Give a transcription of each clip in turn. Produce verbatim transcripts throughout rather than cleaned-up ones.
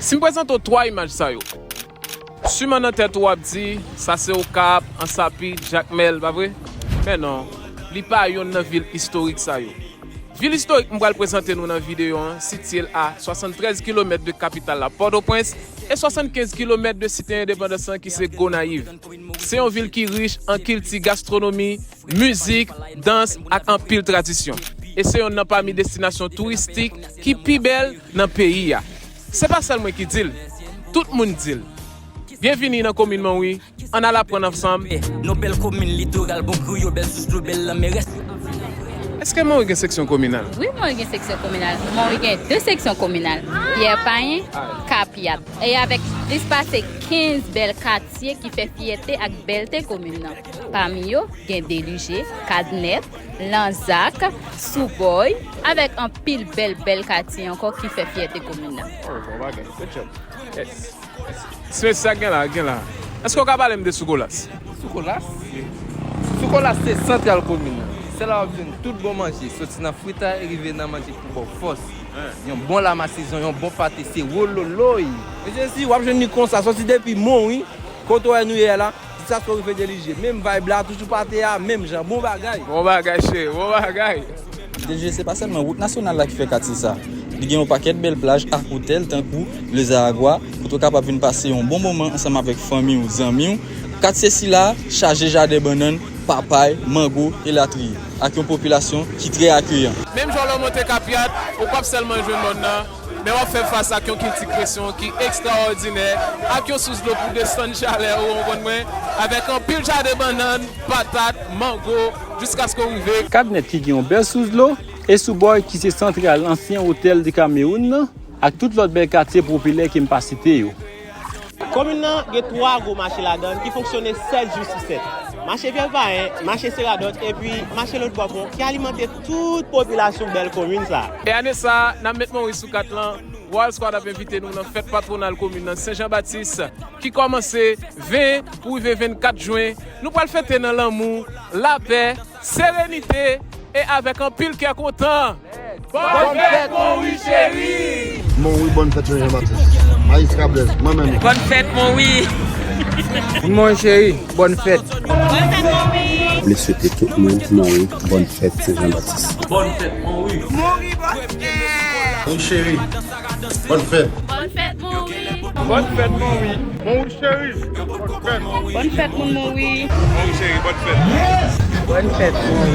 Si m prezante w twa imaj sa yo, siman nan tèt ou w ap di, sa se Okap, Ansapit, Jakmèl, pa vre? Men non, li pa yonn nan vil istorik sa yo. Vil istorik m pral prezante nou nan videyo an sitiye l a swasanntrèz kilomèt de kapital la, Pòtoprens, e swasannkenz kilomèt de site endepandans lan ki se Gonayiv. Se yon vil ki rich an kilti, gastwonomi, mizik, dans ak anpil tradisyon. E se yonn nan pami destinasyon touristik ki pi bèl nan peyi a. Se pa sèl mwen ki di l, tout moun di l. Byenvini nan komin Monwi, ann al aprann ansanm. Non bèl komin litoral, bon griyo, bèl sous dlo, bèl lanmè, rès. Èske Monwi gen seksyon kominal? Wi, Monwi gen seksyon kominal. Monwi gen de seksyon kominal, Pyè Payen, Kapyat. E avèk plis pase kenz bèl katye ki fè fyète ak bèlte komin nan. Pami yo, gen Delije, Kadnèt, Lanzak, Soubòy, avèk anpil bèl, bèl katye ankò ki fè fyète komin nan. Oh, bon bagay. Good job. Yes. Yes. Ti mesye, sa gen la, gen la. Èske w ka pale m de Soukolas? Soukolas? Soukolas se santral komin nan. Se la w ap jwenn tout bon manje, soti nan fritay rive nan manje pou ba w fòs. Yon bon lamasezon, yon bon pate, se wololoy. Mesye, si w ap jwenn li konsa, soti depi Monwi, kote w wè nou ye la, jiskaske w rive Delije. Menm vibe la, toujou pate a, menm jan. Bon bagay. Bon bagay, cheri, bon bagay. Delije, se pa sèlman wout nasyonal la ki fè katye sa. Li gen yon pakèt bèl plaj ak otèl tankou Le Zaragwa, kote w kapab vin pase yon bon moman ansanm avèk fanmi w, zanmi w. Katye sila chaje jaden bannann, papay, mango, elatriye, ak yon popilasyon ki trè akeyan. Menm jan w lè w monte Kapyat, ou p ap sèlman jwenn mòn nan, men w ap fè fas ak yon kilti kresyon ki ekstraòdinè, ak yon sous dlo pou desann chalè, ou konprann mwen, avèk anpil jaden bannann, patat, mango, jiskaske w rive Kadnèt ki gen yon bèl sous dlo, e Soubòy ki se santral ansyen otèl de Kamewoun nan, ak tout lòt bèl katye popilè ke m pa site yo. Komin nan gen twa gwo mache ladan l ki fonksyone sèt jou sou sèt. Mache Pyè Payen, mache Seradòt, epi mache Lòtbò Pon ki alimante tout popilasyon bèl komin sa a. E ane sa a, n ap met Monwi sou kat lan. Royal Squad ap envite nou nan fèt patwonal komin nan, Sen Jan Batis, ki kòmanse ven pou rive vennkat jen. Nou pral fete nan lanmou, lapè, serenite e avèk anpil kè kontan. Bòn fèt, Monwi cheri! Monwi, bòn fèt Sen Jan Batis. Majistra Blaise, mwen menm. Bòn fèt, Monwi! Monwi cheri, bòn fèt! Vle swete tout moun Monwi bòn fèt Sen Jan Batis. Bòn fèt, Monwi! Monwi, bòn fèt! Monwi cheri, bòn fèt! Bòn fèt, Monwi! Bòn fèt, moun Monwi! Monwi cheri, bòn fèt! Bòn fèt, Monwi!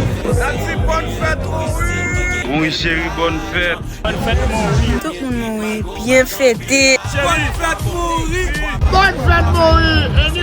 Monwi cheri, bòn fèt! Bòn fèt, Monwi! Tout moun Monwi, byen fete! Bòn fèt, Monwi! Bòn fèt, Monwi!